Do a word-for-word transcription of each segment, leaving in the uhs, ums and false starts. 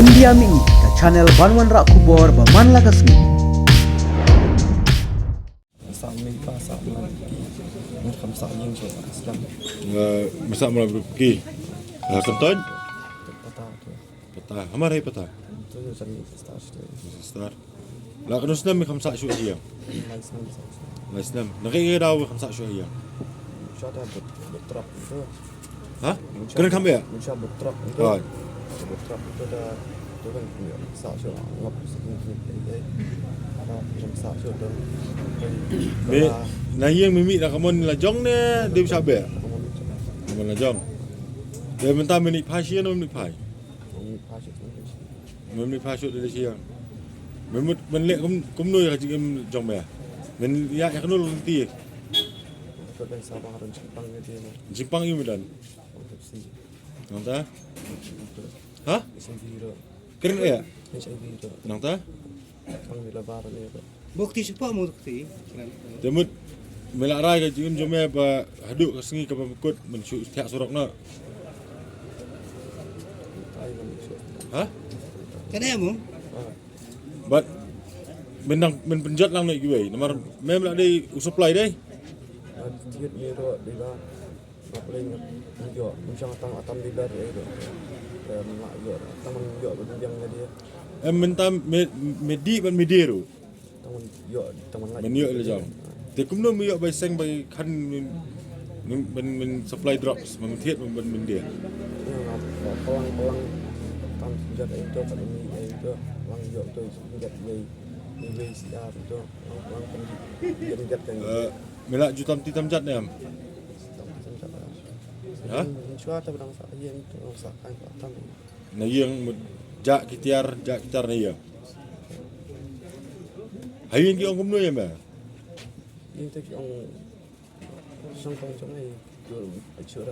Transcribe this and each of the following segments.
India Mini, ka channel ban wanrah khubor ba man la ka sngi. Sa mei pa sa mei ki. Ngi kham sa ïing sha Islam. Nga masa mula ki. Nga sentoi. Pata tu. Pata. Hamar hai pata. Tu tu sami star tu. Star. La kano snem mi kham sa shu ïing. Lai snem sa. Lai snem. Na kai daw kham sa shu ïing. Sha ta but but trap tu. Ha? Kena kham ya? Mun sha but trap tu. Oi. But trap tu da tu kan kum ya. Sa shu ngap sa kum kum ya. Ada kum sa shu tu. Me na ïing mimi da kamon la jong ne dei sha be. Kamon la jong. Dei mynta mini phai shi no mini phai. Mini phai shi. Mini phai shi dei shi ya. Me mut men le kum kum no ya jingim jong me. Men ya ya kano ti. Jingpang ïa me dan. Nangta? Ha? Kren ïa? Nangta? Bukti shuwa mo bukti. Te mut me la rai ka jingim jong me ba haduh ka sngi kaba me kut men shu thiah surok na. Ha? Kane mo? Bad men dang men pynjot lang na kiwei. Namar me la dei u supply dei. Tiket ni ro dei ba. Nga pynlong ïoh, ym shong tang atam di bar ïa ïoh. Em, nga ïoh, tang man ïoh ban biang ïa dia. Em, mynta me, me dih ban me dih ruh. Tang man ïoh, tang man ngai. Man ïoh ïa la jong. Te kumno me ïoh bai seng bai khan men, men, men supply drugs, man thied, man, man, man dih. Ïa, nga, nga plang, plang, tang jat ai to, kan ni ai to, plang ïoh to, jat ai, ni wei siar to, plang, plang, plang, jat, jat kan. Eh, me la ju tam ti tam jat ne em? Tam ti tam jat. Ha? Min shuwa ta ba dang sa ïing, ta ba dang sa kan sa tam. Na ïing mut jah ki tiar, jah ki tiar na ïing. Ha ïing ki ong kumno ïa me? Ïing te ki ong shong tong jong ai, jur ai jur.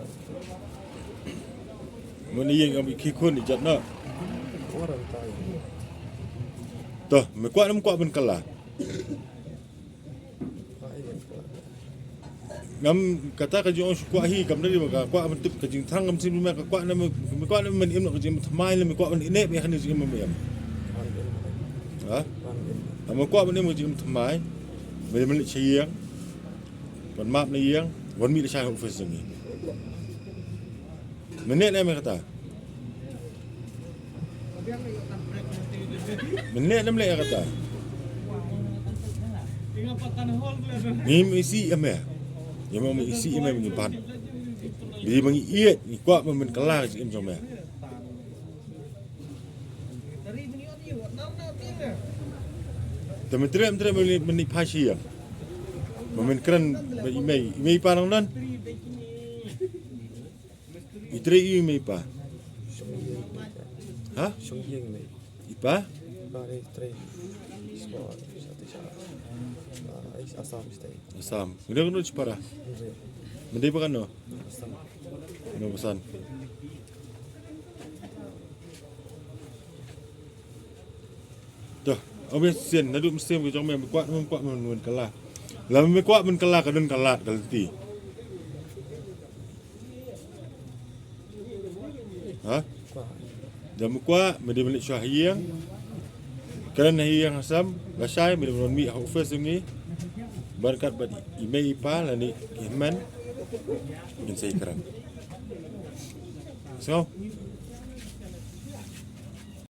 Mut na ïing ong ki khun i jat na. Ong ram tai. To, me kwah ne ym kwah ban kylla? Ngam kata ka jingong shu kwah hi kam dei ba ka kwah ban tip ka jingthrang kam sim ma ka kwah na me kwah na men im na ka jingthymmai na me kwah ban ine me khani jingim me im. Ha? Am kwah ban im ka jingthymmai. Me men sha ïing. Ban map na ïing. Wan mih la shai office jong ngi. Mynne ne me kata. Mynne ne me le kata. Ngim isi ïa me. Ngim isi ïa me ngi ban. Bi ma ngi ïeit ngi kwah ma men kylla ka jingim jong me. Te men treh men treh men phai shi ïa. Ma men kren ba i mei i mei pa nang nan. I trei i mei pa. Ha? Shong ïing mei. I pa? Pa ni trei. Spo. Sati sha. Ah, Assam state. Assam. Ngi dei kano chipara? Ngi. Ngi dei pa kano? Assam. Ngi Assam. Toh, ong biang shisien, naduh mynsiem ka jong me, me kwah, me kwah, me, me kylla. Lada me kwah, me kylla, ka don ka lad, ka lynti. Ha? Da me kwah, me dei ban leit shuwa ha ïing. Kren ha ïing ha sem, lashai, me dei ban mih ha office jong ngi. Bad kat bad i mei i pa, lane i hynmen. Ngin sa ïakren. Sngew?